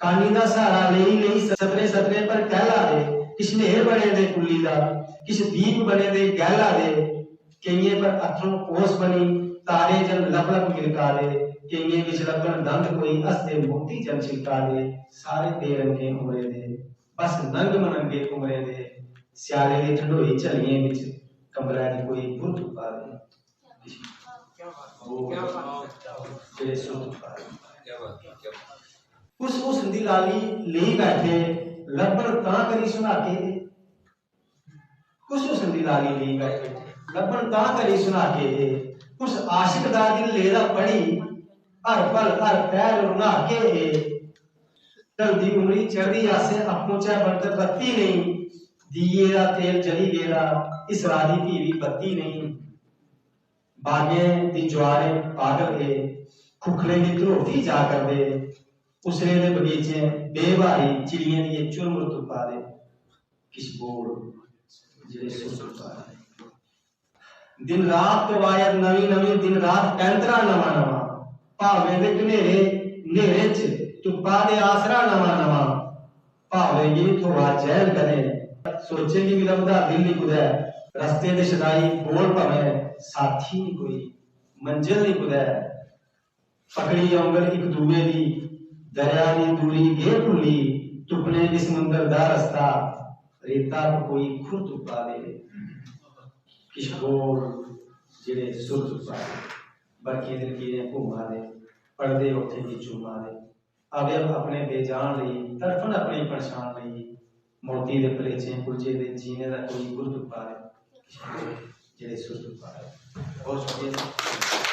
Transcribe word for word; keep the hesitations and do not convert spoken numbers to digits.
कानी दा सहारा लेई लेई सतरे सतरे पर टैह्ला दे, किश न्हेर बने दे कुल्ली दा, किश दीप बने दे गैह्ला दे, केइयें पर अत्थरूं ओस बनी तारे जन लप लप मिलका दे, केइयें बिच लब्भन दंद कोई हसदे मोती जन छिलका दे, सारे बेरंगे उमरे दे, बस नंग मनंगे उमरे दे, स्याले दी ठंडोई झलियें बिच कंबलै दी कोई बुर तुप्पा दे। कुस हुस्न दी लाली लेई बैठे, लब्भन तां करी सुनाके। कुस हुस्न दी लाली लेई बैठे, लब्भन तां करी सुनाके। कुस आशिक दा दिल लेदा पढ़ी, हर पल हर पैर रुनाके। ढलदी उमरी चढ़दी आसें अप्पूं चा बंडत बत्ती नेईं। दीये दा तेल जली गेदा, इसरा दी फ्ही बी बत्ती नेईं। बागें दी ज्वारें पागल ए, खुखले दी धरोती जा करदे। उसरे दे बगीचे बेबहारी चिड़ियें दिये चुरमुर तुप्पा दे। किश बोल जेह्ड़े सुर तुप्पा दे। दिन रात कवायद नमीं नमीं, दिन रात पैंतरा नमां नमां। भावें दे घनेरे न्हेरे च तुप्पा दे आसरा नमां नमां। भावें गी निं थ्होआ चैन कदें, सोचें गी बी लभदा दिल निं कुदै। रस्ते दे शदाई बोल भामें, साथी निं कोई, मंजल निं कुदै। पकड़ी औंगल इक दूए दी, दरेआ दी दूरी गे भुल्ली, तुप्पने गी समुंदर दा रस्ता, रेता पर कोई खुर तुप्पा दे। किश बोल जेह्ड़े सुर तुप्पा दे, बरखें दे लकीरें घुम्मा दे, पढ़दे ओठें गी चुम्मा दे। अवयव अपने बेजान लेई, तड़फन अपनी पन्छान लेई, मौती दे पलेचें उलझे दे जीने दा कोई गुर तुप्पा दे, जेह्ड़े सुर तुप्पा दे। बहुत शुक्रिया।